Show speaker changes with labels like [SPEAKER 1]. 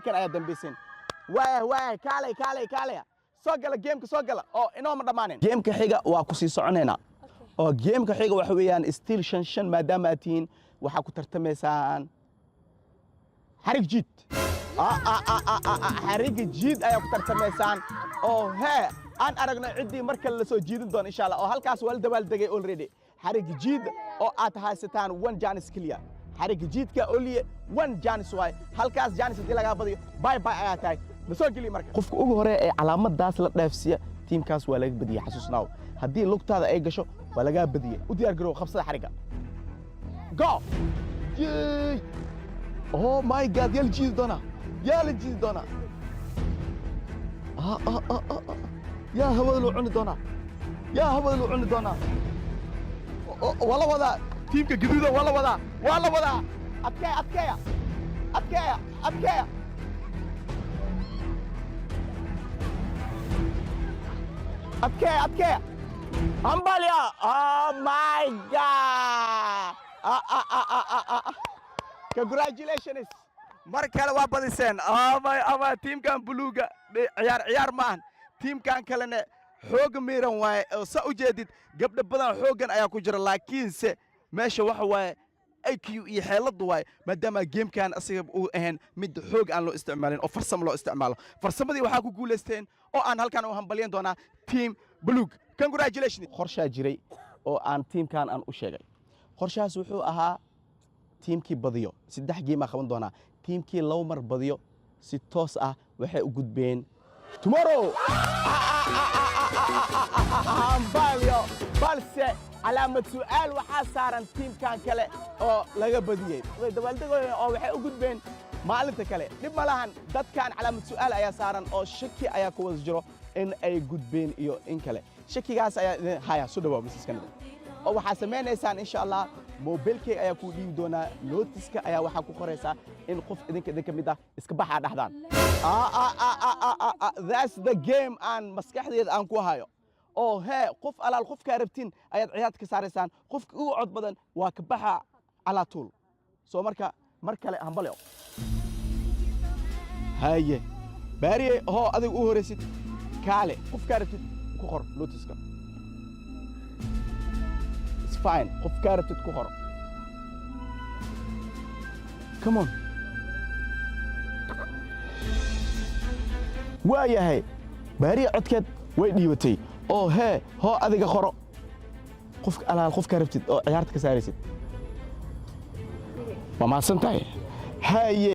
[SPEAKER 1] Kan ayaa dambaysan. Waaya, waaya, kaalay, kaalay, kaalaya, soo gala gameka, soo gala oo inooma dhammaanin. Gameka xiga waa ku sii soconaynaa oo gameka xiga waxa weeyaan still 5-5. Maadaama aad tihiin, waxaa ku tartamaysaan xarig jiid. Xariga jiid ayaa ku tartamaysaan oo hee aan aragno ciddii mar kale la soo jiidin doono, insha Allah. Oo halkaas waa la dabaaldegay already. Xariga jiid oo aad haysataan one chance keliya. Xariga jiidka oliye one chance waay. Halkaas chance haddii lagaa badiyo, bye bye ayaa tahay. La soo geliya marka qofka ugu hore ee calaamadaas la dheefsiya, tiimkaas waa laga badiyey. Xasuusnaaw, haddii lugtaada ay gasho, waa lagaa badiyey. U diyaar garow, qabsada xariga, go! Yey! Oh my God, yaa la jiidi doonaa? Yaa la jiidi doonaa? Ah, ah, ah, ah, ah. Yaa hawada loo cuni doonaa? Yaa hawada loo cuni doonaa? Waa la wadaa tiimka gaduuda, waa la wadaa, waa la wadaa. Adkeeya, adkeeya, adkeeya, adkeeya, adkeeya, adkeeya! Hambalya! Oh my God! Ah, ah, ah, ah, ah, ah. Congratulations, mar kale waa badiseen. Oh my, ama tiimkan buluuga ciyaar ciyaar maahan. Tiimkan kalena xooga miiran waaye oo sa u jeedid gabdho badan xooggan ayaa ku jira, laakiinse meesha waxa waaye IQ iyo xeeladu waaye, maadaama gamekan asiga uu ahayn mid xoog aan loo isticmaalin oo farsamo loo isticmaalo. Farsamadii waxaa ku guulaysteen oo aan halkan u hambalyan doonaa team buluug. Congratulations. Qorshaa jiray oo aan tiimkan aan u sheegay. Qorshahaas wuxuu ahaa tiimkii badiyo saddex game aa qaban doonaa. Tiimkii laba mar badiyo, si toos ah waxay u gudbeen tomorrow. Hambalyo! Balse calaamad su'aal waxaa saaran tiimkan kale oo laga badiyey. Way dabaaldegooyeen oo waxay u gudbeen maalinta kale. Dhib ma lahan. Dadkan calaamad su'aal ayaa saaran oo shaki ayaa ku wada jiro in ay gudbeen iyo in kale. Shakigaas ayaa idin haya. Soo dhawaa, Mrs Canada, oo waxaa samaynaysaan, insha Allah, mobilkeyga ayaa kuu dhiibi doonaa. Notiska ayaa waxaa ku qoraysaa in qof idinka mid ah iska baxaa dhaxdaan. That's the game aan maskaxdeeda aan ku hayo oo hee qof alaal qofkaa rabtiin ayaad ciyaarta ka saaraysaan. Qofka ugu cod badan waa ka baxa calaa tuul. Soo marka mar kale hambalyo. Haye, baariye, hoo adiga u horaysid. Kaale, qofkaa rabtid ku qor notiska. It's fine, qofkaa rabtid ku qor. Come on. Waa yahay, baariye codkeed way dhiibatay oo hee hoo adiga qoro qofka alaal qofkaa rabtid oo ciyaarta ka saaraysid. Waa mahadsan tahay. Haye.